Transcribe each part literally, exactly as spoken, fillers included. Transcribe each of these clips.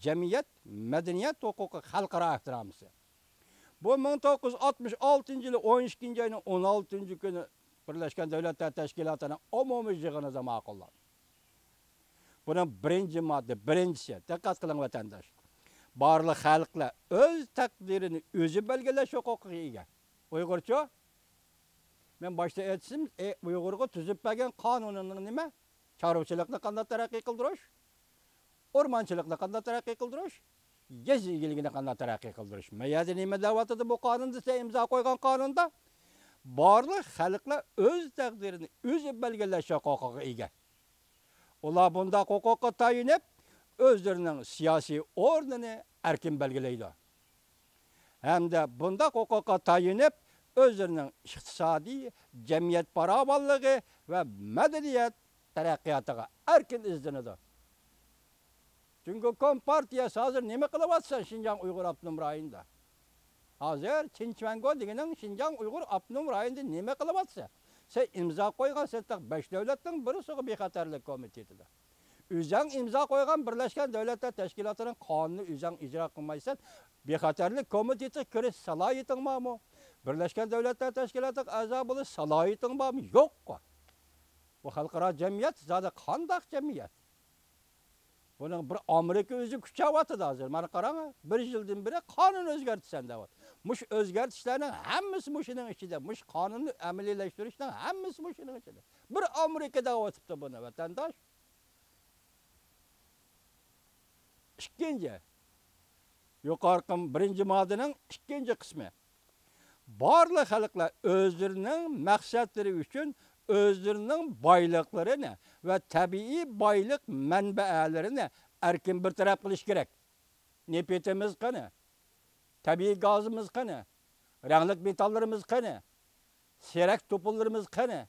جەمئىيەت مەدەنىيەت ھوقۇقى خەلقئارا ئەھدىنامىسى. بۇ مىڭ توققۇز يۈز ئاتمىش ئالتىنچى يىلى ئون ئىككىنچى ئاينىڭ ئون ئالتىنچى كۈنى بىرلەشكەن دۆلەتلەر تەشكىلاتىنىڭ ئومۇمىي يىغىنىدا ماقۇللاندى. بۇنىڭ بىرىنچى ماددا، بىرىنچىسى، دىققەت قىلىڭ ۋەتەنداش. بارلىق خەلقلەر ئۆز تەقدىرىنى ئۆزى بەلگىلەش ھوقۇقىغا ئىگە. ئۇيغۇرچۇ؟ مەن باشتا ئېيتسىم، ئۇيغۇرغا تۈزۈپ بەرگەن قانۇنىنىڭ نېمە؟ چارۋىچىلىقنى قانداق تەرەققىي قىلدۇرۇش؟ ئورمانچىلىقنى قانداق تەرەققىي قىلدۇرۇش؟ يېزا ئىگىلىكىنى قانداق تەرەققىي قىلدۇرۇش؟ ما يەردە نېمە دەۋاتىدۇ بۇ قانۇندا، سەن ئىمزا قويغان قانۇندا؟ بارلىق خەلقلەر ئۆز تەقدىرىنى ئۆزى بەلگىلەش ھوقۇقىغا ئىگە. ئۇلار بۇنداق ھوقۇققا تايىنىپ، ئۆزلىرىنىڭ سىياسىي ئورنىنى ئەركىن بەلگىلەيدۇ. ھەمدە بۇنداق ھوقۇققا تايىنىپ، ئۆزلىرىنىڭ ئىقتىسادىي، جەمئىيەت پاراۋانلىقى ۋە مەدەنىيەت تەرەققىياتىغا ئەركىن ئىزدىنىدۇ. جۇڭگو كومپارتىيەسى ھازىر نېمە قىلىۋاتىسەن شىنجاڭ ئۇيغۇر ئاپتونوم رايونىدا؟ ھازىر چىن چۈەنگو دېگىنىڭ شىنجاڭ ئۇيغۇر ئاپتونوم رايونىدا نېمە قىلىۋاتىسەن؟ سەن ئىمزا قويغان، سەن تېخى بەش دۆلەتنىڭ بىرسىغۇ بىخەتەرلىك كومىتېتىدا. ئۆزەڭ ئىمزا قويغان بىرلەشكەن دۆلەتلەر تەشكىلاتىنىڭ قانۇنىنى ئۆزەڭ ئىجرا قىلمايسەن، بىخەتەرلىك كومىتېتىغا كىرىش سالاھىيىتىڭ بارمۇ؟ بىرلەشكەن دۆلەتلەر تەشكىلاتىغا ئەزا بولۇش سالاھىيىتىڭ بارمۇ؟ يوققۇ. بۇ خەلقئارا جەمئىيەت زادى قانداق جەمئىيەت؟ بۇنىڭ بىر ئامېرىكا ئۆزى كۈچەۋاتىدۇ ھازىر. مانا قاراڭ، بىر يىلدىن بېرى قانۇن ئۆزگەرتىسەن دەۋاتىدۇ. مۇشۇ ئۆزگەرتىشلەرنىڭ ھەممىسى مۇشۇنىڭ ئىچىدە. مۇشۇ قانۇننى ئەمەلىيلەشتۈرۈشنىڭ ھەممىسى مۇشۇنىڭ ئىچىدە. بىر ئامېرىكا دەۋاتىپتۇ بۇنى، ۋەتەنداش. ئىككىنچى، يۇقىرىقى بىرىنچى ماددىنىڭ ئىككىنچى قىسمى. بارلىق خەلقلەر ئۆزلىرىنىڭ مەقسەتلىرى ئۈچۈن ئۆزلىرىنىڭ بايلىقلىرىنى ۋە تەبىئىي بايلىق مەنبەلىرىنى ئەركىن بىر تەرەپ قىلىش كېرەك. نېفىتىمىز قېنى؟ تەبىئىي گازىمىز قېنى؟ رەڭلىك مېتاللىرىمىز قېنى؟ سېرەك توپىلىرىمىز قېنى؟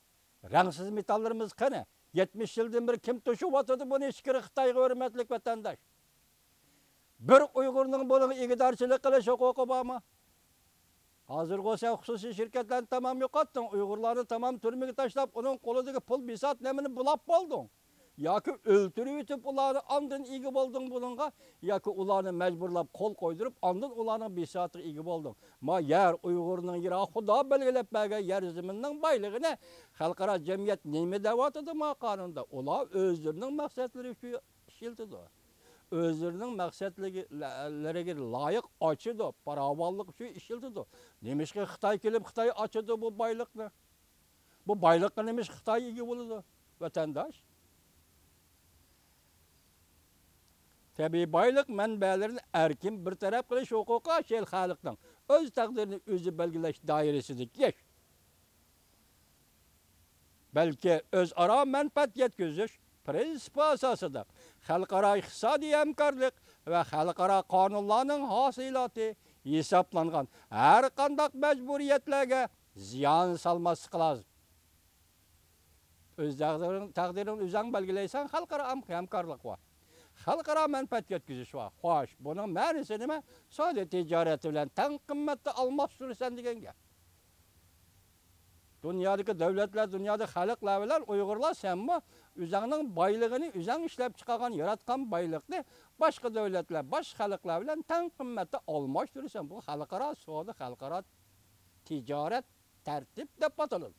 رەڭسىز مېتاللىرىمىز قېنى؟ يەتمىش يىلدىن بېرى كىم توشۇۋاتىدۇ بۇنى ئىچكىرى خىتايغا، ھۆرمەتلىك ۋەتەنداش؟ بىر ئۇيغۇرنىڭ بۇنىڭغا ئىگىدارچىلىق قىلىش ھوقۇقى بارمۇ؟ ھازىرغۇ سەن خۇسۇسىي شىركەتلەرنى تامام يوقاتتىڭ، ئۇيغۇرلارنى تامام تۈرمىگە تاشلاپ، ئۇنىڭ قولىدىكى پۇل بىسات نېمىنى بۇلاپ بولدۇڭ؟ ياكى ئۆلتۈرۈۋېتىپ ئۇلارنى ئاندىن ئىگە بولدۇڭ بۇنىڭغا، ياكى ئۇلارنى مەجبۇرلاپ قول قويدۇرۇپ، ئاندىن ئۇلارنىڭ بىساتىغا ئىگە بولدۇڭ؟ ما يەر ئۇيغۇرنىڭ يېرى، خۇدا بەلگىلەپ بەرگەن يەر زېمىننىڭ بايلىقىنى خەلقئارا جەمئىيەت نېمە دەۋاتىدۇ ما قانۇندا؟ ئۇلار ئۆزلىرىنىڭ مەقسەتلىرى ئۈچۈن ئىشلىتىدۇ. ئۆزلىرىنىڭ مەقسەتلىرىگە لايىق ئاچىدۇ، پاراۋانلىق ئۈچۈن ئىشلىتىدۇ. نېمىشقا خىتاي كېلىپ خىتاي ئاچىدۇ بۇ بايلىقنى؟ بۇ بايلىققا نېمىشقا خىتاي ئىگە بولىدۇ، ۋەتەنداش؟ تەبىئىي بايلىق مەنبەلىرىنى ئەركىن بىر تەرەپ قىلىش ھوقۇقى شۇ خەلقنىڭ ئۆز تەقدىرىنى ئۆزى بەلگىلەش دائىرىسىدىكى ئىش. بەلكى ئۆزئارا مەنپەئەت يەتكۈزۈش پىرىنسىپى ئاساسىدا خەلقئارا ئىقتىسادىي ھەمكارلىق ۋە خەلقئارا قانۇنلارنىڭ ھاسىلاتى ھېسابلانغان ھەر قانداق مەجبۇرىيەتلەرگە زىيان سالماسلىقى لازىم. ئۆز تەقدىرىڭ-، تەقدىرىڭنى ئۆزۈڭ بەلگىلەيسەن، خەلقئارا ھەم-، ھەمكارلىق بار. خەلقئارا مەنپەئەت يەتكۈزۈش بار. خوش، بۇنىڭ مەنىسى نېمە؟ سودا تىجارىتى بىلەن تەڭ قىممەتتە ئالماشتۇرىسەن دېگەن گەپ. دۇنيادىكى دۆلەتلەر، دۇنيادىكى خەلقلەر بىلەن ئۇيغۇرلار سەنمۇ ئۆزۈڭنىڭ بايلىقىنى، ئۆزۈڭ ئىشلەپ چىقارغان، ياراتقان بايلىقنى باشقا دۆلەتلەر، باشقا خەلقلەر بىلەن تەڭ قىممەتتە ئالماشتۇرىسەن. بۇ خەلقئارا سودا، خەلقئارا تىجارەت تەرتىپ دەپ ئاتىلىدۇ.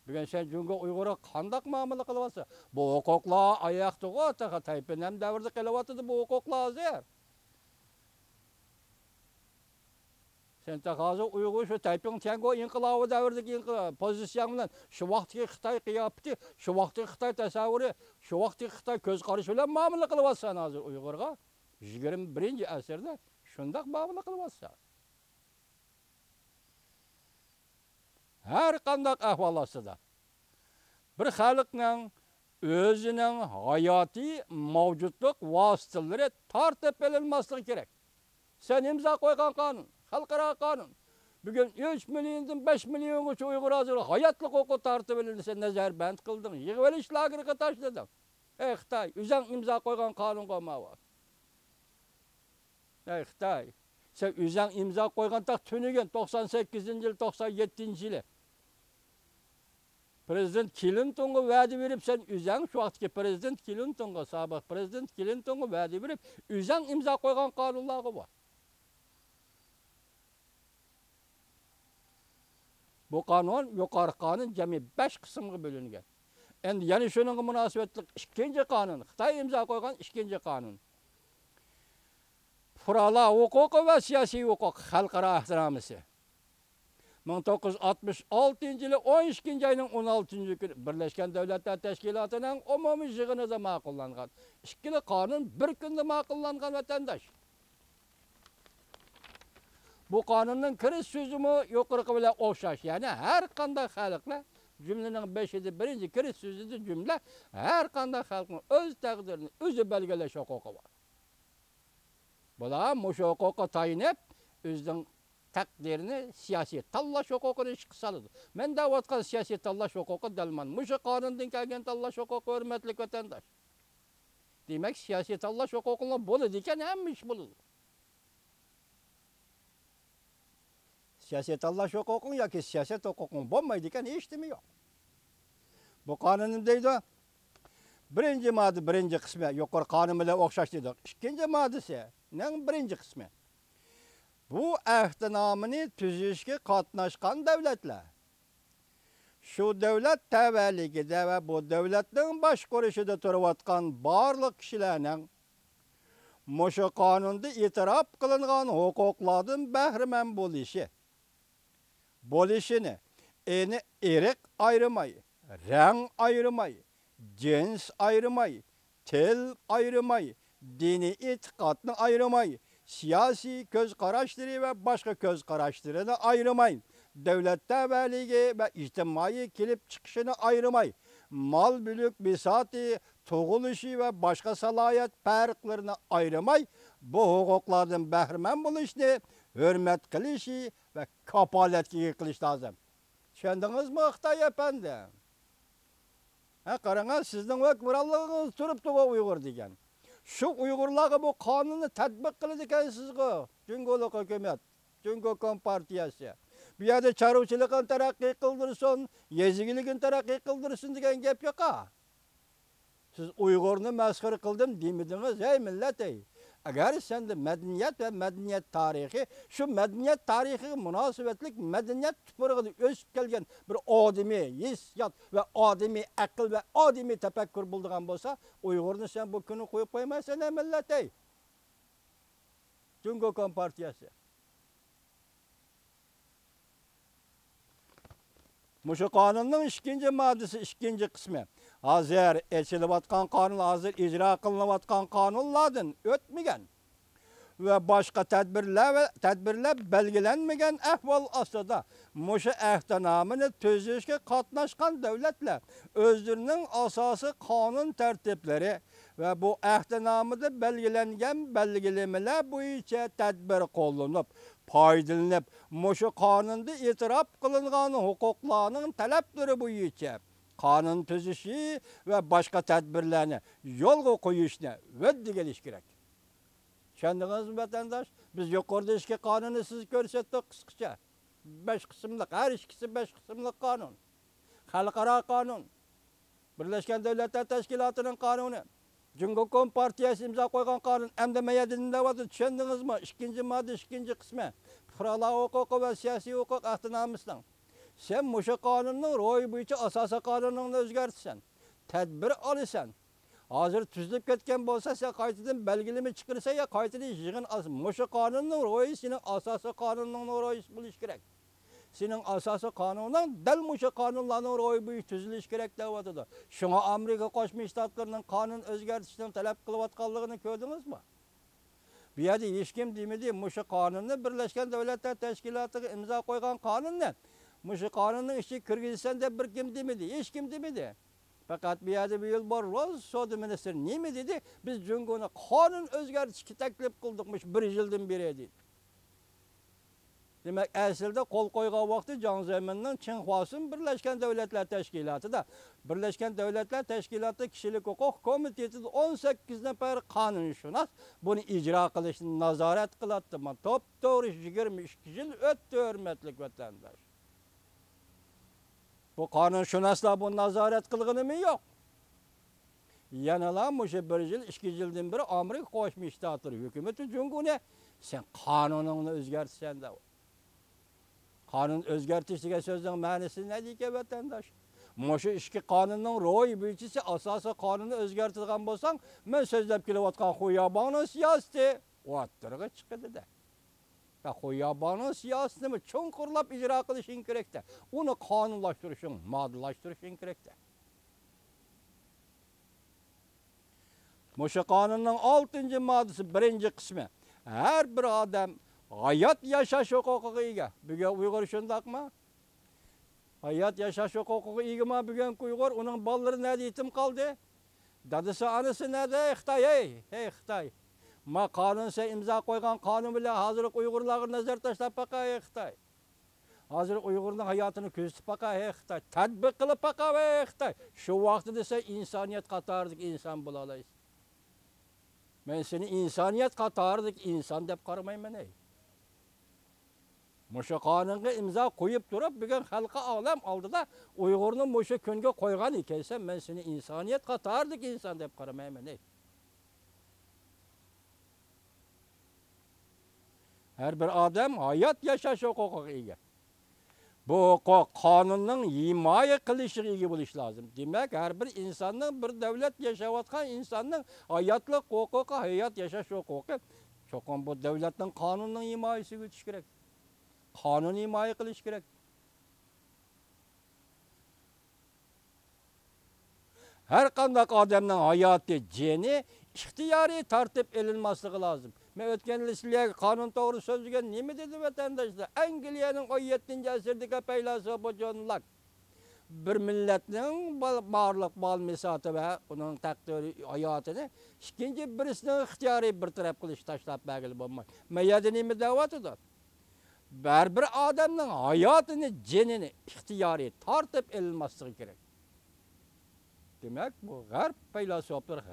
بۈگۈن سەن جۇڭگو ئۇيغۇرغا قانداق مۇئامىلە قىلىۋاتىسەن؟ بۇ ھوقۇقلار ئاياقتىغۇ، تېخى تەيپىنەم دەۋرىدە قېلىۋاتىدۇ بۇ ھوقۇقلار ھازىر. سەن تېخى ھازىر ئۇيغۇر شۇ تەيپىڭ تيەنگو ئىنقىلابى دەۋرىدىكى ئىنقىلا-، پوزىتسىيەڭ بىلەن شۇ ۋاقىتتىكى خىتاي قىياپىتى، شۇ ۋاقىتتىكى خىتاي تەسەۋۋۇرى، شۇ ۋاقىتتىكى خىتاي كۆز قارىشى بىلەن مۇئامىلە قىلىۋاتىسەن ھازىر ئۇيغۇرغا. يىگىرمە بىرىنچى ئەسىردە شۇنداق مۇئامىلە قىلىۋاتىسەن. ھەر قانداق ئەھۋال ئاستىدا بىر خەلقنىڭ ئۆزىنىڭ ھاياتىي مەۋجۇتلۇق ۋاسىتىلىرى تارتىپ ئېلىنماسلىقى كېرەك. سەن ئىمزا قويغان قانۇن، خەلقئارا قانۇن. بۈگۈن ئۈچ مىليوندىن بەش مىليونغىچە ئۇيغۇر ھازىر ھاياتلىق ھوقۇقى تارتىپ ئېلىندى. سەن نەزەربەند قىلدىڭ، يىغىۋېلىش لاگېرىغا تاشلىدىڭ. ئەي خىتاي، ئۆزۈڭ ئىمزا قويغان قانۇنغا ماۋۇ. ئەي خىتاي، سەن ئۆزۈڭ ئىمزا قويغان تاق تۈنۈگۈن، توقسان سەككىزىنچى يىل، توقسان يەتتىنچى يىلى. پرېزىدېنت كلىنتونغا ۋەدە بېرىپ، سەن ئۆزەڭ شۇ ۋاقىتتىكى پرېزىدېنت كلىنتونغا، سابىق پرېزىدېنت كلىنتونغا ۋەدە بېرىپ، ئۆزەڭ ئىمزا قويغان قانۇنلارغۇ بۇ. بۇ قانۇن، يۇقىرىقى قانۇن جەمئىي بەش قىسىمغا بۆلۈنگەن. ئەمدى يەنە شۇنىڭغا مۇناسىۋەتلىك ئىككىنچى قانۇن، خىتاي ئىمزا قويغان ئىككىنچى قانۇن. پۇقرالار ھوقۇقى ۋە سىياسىي ھوقۇق خەلقئارا ئەھدىنامىسى. مىڭ توققۇز يۈز ئاتمىش ئالتىنچى يىلى ئون ئىككىنچى ئاينىڭ ئون ئالتىنچى كۈنى بىرلەشكەن دۆلەتلەر تەشكىلاتىنىڭ ئومۇمىي يىغىنىدا ماقۇللانغان. ئىككىلا قانۇن بىر كۈندە ماقۇللانغان، ۋەتەنداش. بۇ قانۇننىڭ كىرىش سۆزىمۇ يۇقىرىقى بىلەن ئوخشاش، يەنى ھەر قانداق خەلقلەر، جۈملىنىڭ بېشىدا بىرىنچى كىرىش سۆزىدە جۈملە، ھەر قانداق خەلقنىڭ ئۆز تەقدىرىنى ئۆزى بەلگىلەش ھوقۇقى بار. بۇلار مۇشۇ ھوقۇققا تايىنىپ، ئۆزىنىڭ تەقدىرىنى، سىياسىي تاللاش ھوقۇقىنى ئىشقا سالىدۇ. مەن دەۋاتقان سىياسىي تاللاش ھوقۇقى دەل مانا مۇشۇ قانۇندىن كەلگەن تاللاش ھوقۇقى، ھۆرمەتلىك ۋەتەنداش. دېمەك، سىياسىي تاللاش ھوقۇقىڭلار بولىدىكەن، ھەممە ئىش بولىدۇ. سىياسىي تاللاش ھوقۇقۇڭ ياكى سىياسەت ھوقۇقۇڭ بولمايدىكەن، ھېچنېمە يوق. بۇ قانۇن نېمە دەيدۇ؟ بىرىنچى ماددا بىرىنچى قىسمى، يۇقىرى قانۇن بىلەن ئوخشاش دېدۇق. ئىككىنچى ماددىسىنىڭ بىرىنچى قىسمى. بۇ ئەھدىنامىنى تۈزۈشكە قاتناشقان دۆلەتلەر شۇ دۆلەت تەۋەلىكىدە ۋە بۇ دۆلەتنىڭ باشقۇرۇشىدا تۇرۇۋاتقان بارلىق كىشىلەرنىڭ مۇشۇ قانۇندا ئېتىراپ قىلىنغان ھوقۇقلاردىن بەھرىمەن بولۇشى، بولۇشىنى، ئېنى ئىرق ئايرىماي، رەڭ ئايرىماي، جىنس ئايرىماي، تىل ئايرىماي، دىنىي ئېتىقادنى ئايرىماي، سىياسىي كۆز قاراشلىرى ۋە باشقا كۆز قاراشلىرىنى ئايرىماي، دۆلەت تەۋەلىكى ۋە ئىجتىمائىي كېلىپ چىقىشىنى ئايرىماي، مال مۈلۈك بىساتى، تۇغۇلۇشى ۋە باشقا سالاھىيەت پەرقلىرىنى ئايرىماي، بۇ ھوقۇقلاردىن بەھرىمەن بولۇشنى، ھۆرمەت قىلىشى ۋە كاپالەتكە ئىگە قىلىش لازىم. چۈشەندىڭىزمۇ، خىتاي ئەپەندى؟ ھە، قاراڭا، سىزنىڭ ھۆكۈمرانلىقىڭىز تۇرۇپتىغۇ ئۇيغۇر دېگەن. شۇ ئۇيغۇرلارغا بۇ قانۇننى تەتبىق قىلىدىكەنسىزغۇ، جۇڭگولۇق ھۆكۈمەت، جۇڭگو كومپارتىيەسى. بۇ يەردە چارۋىچىلىقنى تەرەققىي قىلدۇرسۇن، يېزا ئىگىلىكىنى تەرەققىي قىلدۇرسۇن دېگەن گەپ يوقا. سىز ئۇيغۇرنى مەسخىرە قىلدىم دېمىدىڭىز، ھەي مىللەت ھەي. ئەگەر سەندە مەدەنىيەت ۋە مەدەنىيەت تارىخى، شۇ مەدەنىيەت تارىخىغا مۇناسىۋەتلىك مەدەنىيەت تۇپرىقىدا ئۆسۈپ كەلگەن بىر ئادىمىي ھېسسىيات ۋە ئادىمىي ئەقىل ۋە ئادىمىي تەپەككۇر بولىدىغان بولسا، ئۇيغۇرنى سەن بۇ كۈنى قويۇپ قويمايسەن، ھەي مىللەت ھەي. جۇڭگو كومپارتىيەسى. مۇشۇ قانۇننىڭ ئىككىنچى ماددىسى، ئىككىنچى قىسمى. ھازىر ئېچىلىۋاتقان قانۇن، ھازىر ئىجرا قىلىنىۋاتقان قانۇنلاردىن ئۆتمىگەن ۋە باشقا تەدبىرلەر ۋە تەدبىرلەر بەلگىلەنمىگەن ئەھۋال ئاستىدا، مۇشۇ ئەھدىنامىنى تۈزۈشكە قاتناشقان دۆلەتلەر ئۆزلىرىنىڭ ئاساسىي قانۇن تەرتىپلىرى ۋە بۇ ئەھدىنامىدە بەلگىلەنگەن بەلگىلىمىلەر بويىچە تەدبىر قوللىنىپ، پايدىلىنىپ، مۇشۇ قانۇندا ئېتىراپ قىلىنغان ھوقۇقلارنىڭ تەلەپلىرى بويىچە قانۇن تۈزۈشى ۋە باشقا تەدبىرلەرنى يولغا قويۇشنى ھۆددىگە ئېلىش كېرەك. چۈشەندىڭىزمۇ، ۋەتەنداش؟ بىز يۇقىرىدا ئىككى قانۇننى سىزگە كۆرسەتتۇق قىسقىچە. بەش قىسىملىق، ھەر ئىككىسى بەش قىسىملىق قانۇن. خەلقئارا قانۇن، بىرلەشكەن دۆلەتلەر تەشكىلاتىنىڭ قانۇنى، جۇڭگو كومپارتىيەسى ئىمزا قويغان قانۇن. ئەمدى مەن يەردە نېمە دەۋاتىدۇ، چۈشەندىڭىزمۇ؟ ئىككىنچى ماددا، ئىككىنچى قىسمى، پۇقرالار ھوقۇقى ۋە سىياسىي ھوقۇق ئەھدىنامىسىنىڭ. سەن مۇشۇ قانۇننىڭ روھى بويىچە ئاساسىي قانۇنۇڭنى ئۆزگەرتىسەن، تەدبىر ئالىسەن. ھازىر تۈزۈلۈپ كەتكەن بولسا، سەن قايتىدىن بەلگىلىمە چىقىرىسەن يا قايتىدىن يىغىن ئالسا، مۇشۇ قانۇننىڭ روھى سېنىڭ ئاساسىي قانۇنۇڭنىڭ روھى بولۇشى كېرەك. سېنىڭ ئاساسىي قانۇنۇڭ دەل مۇشۇ قانۇنلارنىڭ روھى بويىچە تۈزۈلۈشى كېرەك دەۋاتىدۇ. شۇڭا ئامېرىكا قوشما شتاتلىرىنىڭ قانۇن ئۆزگەرتىشنىڭ تەلەپ قىلىۋاتقانلىقىنى كۆردىڭىزمۇ؟ بۇ يەردە ھېچكىم دېمىدى، مۇشۇ قانۇننى، بىرلەشكەن دۆلەتلەر تەشكىلاتىغا ئىمزا قويغان قانۇننى مۇشۇ قانۇننىڭ ئىچىگە كىرگۈزىسەن دەپ بىر كىم دېمىدى، ھېچكىم دېمىدى. پەقەت بۇ يەردە ۋىلبۇر روس سودا مىنىستىرى نېمە دېدى؟ بىز جۇڭگونى قانۇن ئۆزگەرتىشكە تەكلىپ قىلدۇق مۇشۇ بىر يىلدىن بېرى دېدى. دېمەك، ئەسلىدە قول قويغان ۋاقتى جاڭ زېمىننىڭ چىڭخۇاسىن بىرلەشكەن دۆلەتلەر تەشكىلاتىدا، بىرلەشكەن دۆلەتلەر تەشكىلاتى كىشىلىك ھوقۇق كومىتېتىدا ئون سەككىز نەپەر قانۇنشۇناس بۇنى ئىجرا قىلىشنى نازارەت قىلاتتى. مانا، توپتوغرا يىگىرمە ئىككى يىل ئۆتتى، ھۆرمەتلىك ۋەتەنداش. بۇ قانۇنشۇناسلار بۇنى نازارەت قىلغىنىمۇ يوق. يەنىلا مۇشۇ بىر يىل، ئىككى يىلدىن بېرى ئامېرىكا قوشما شتاتلىرى ھۆكۈمىتى جۇڭگونى سەن قانۇنۇڭنى ئۆزگەرتىسەن دەۋاتىدۇ. قانۇن ئۆزگەرتىش دېگەن سۆزنىڭ مەنىسى نەدىكەن، ۋەتەنداش؟ مۇشۇ ئىككى قانۇننىڭ روھى بويىچە ئاساسىي قانۇننى ئۆزگەرتىدىغان بولساڭ، مەن سۆزلەپ كېلىۋاتقان خۇياباڭنىڭ سىياسىتى ئوتتۇرىغا چىقىدۇ-دە. يا خۇياباڭنىڭ سىياسىتىنىمۇ چوڭقۇرلاپ ئىجرا قىلىشىڭ كېرەك-دە. ئۇنى قانۇنلاشتۇرۇشۇڭ، ماددىلاشتۇرۇشۇڭ كېرەك-دە. مۇشۇ قانۇننىڭ ئالتىنچى ماددىسى، بىرىنچى قىسمى، ھەر بىر ئادەم ھايات ياشاش ھوقۇقىغا ئىگە. بۈگۈن ئۇيغۇر شۇنداقمۇ؟ ھايات ياشاش ھوقۇقىغا ئىگىما بۈگۈنكى ئۇيغۇر؟ ئۇنىڭ بالىلىرى نەدە يېتىم قالدى؟ دادىسى، ئانىسى نەدە؟ خىتاي، ھەي، ھەي خىتاي! ما قانۇن، سەن ئىمزا قويغان قانۇن بىلەن ھازىرقى ئۇيغۇرلارغا نەزەر تاشلاپ باقاي، ھەي خىتاي! ھازىر ئۇيغۇرنىڭ ھاياتىنى كۆزىتىپ باقاي، ھەي خىتاي! تەتبىق قىلىپ باقاي، ھەي خىتاي! شۇ ۋاقتىدا سەن ئىنسانىيەت قاتارىدىكى ئىنسان بولالايسەن. مەن سېنى ئىنسانىيەت قاتارىدىكى ئىنسان دەپ قارىمايمەن، ھەي. مۇشۇ قانۇنغا ئىمزا قويۇپ تۇرۇپ، بۈگۈن خەلقى ئالەم ئالدىدا ئۇيغۇرنى مۇشۇ كۈنگە قويغان ئىكەنسەن، مەن سېنى ئىنسانىيەت قاتارىدىكى ئىنسان دەپ قارىمايمەن، ھەي. ھەر بىر ئادەم ھايات ياشاش ھوقۇقىغا ئىگە. بۇ ھوقۇق قانۇننىڭ ھىمايە قىلىشىغا ئىگە بولۇش لازىم. دېمەك، ھەر بىر ئىنساننىڭ، بىر دۆلەت ياشاۋاتقان ئىنساننىڭ ھاياتلىق ھوقۇقى، ھايات ياشاش ھوقۇقى چوقۇم بۇ دۆلەتنىڭ قانۇنىنىڭ ھىمايىسىگە ئۆتۈشى كېرەك. قانۇن ھىمايە قىلىشى كېرەك. ھەر قانداق ئادەمنىڭ ھاياتى، جېنى ئىختىيارىي تارتىپ ئېلىنماسلىقى لازىم. مەن ئۆتكەن يىلى سىلەرگە قانۇن توغرىسىدا سۆزلىگەن نېمە دېدى، ۋەتەنداشلار؟ ئەنگلىيەنىڭ ئون يەتتىنچى ئەسىردىكى پەيلاسوپى جون لاك بىر مىللەتنىڭ بال-، بارلىق مال-مۇساھاتى ۋە ئۇنىڭ تەقدىرى، ھاياتىنى ئىككىنچى بىرسىنىڭ ئىختىيارىي بىر تەرەپ قىلىشى، تاشلاپ بەرگىلى بولمايدۇ. ما يەردە نېمە دەۋاتىدۇ؟ ھەر بىر ئادەمنىڭ ھاياتىنى، جېنىنى ئىختىيارىي تارتىپ ئېلىنماسلىقى كېرەك. دېمەك، بۇ غەرب پەيلاسوپلىرى،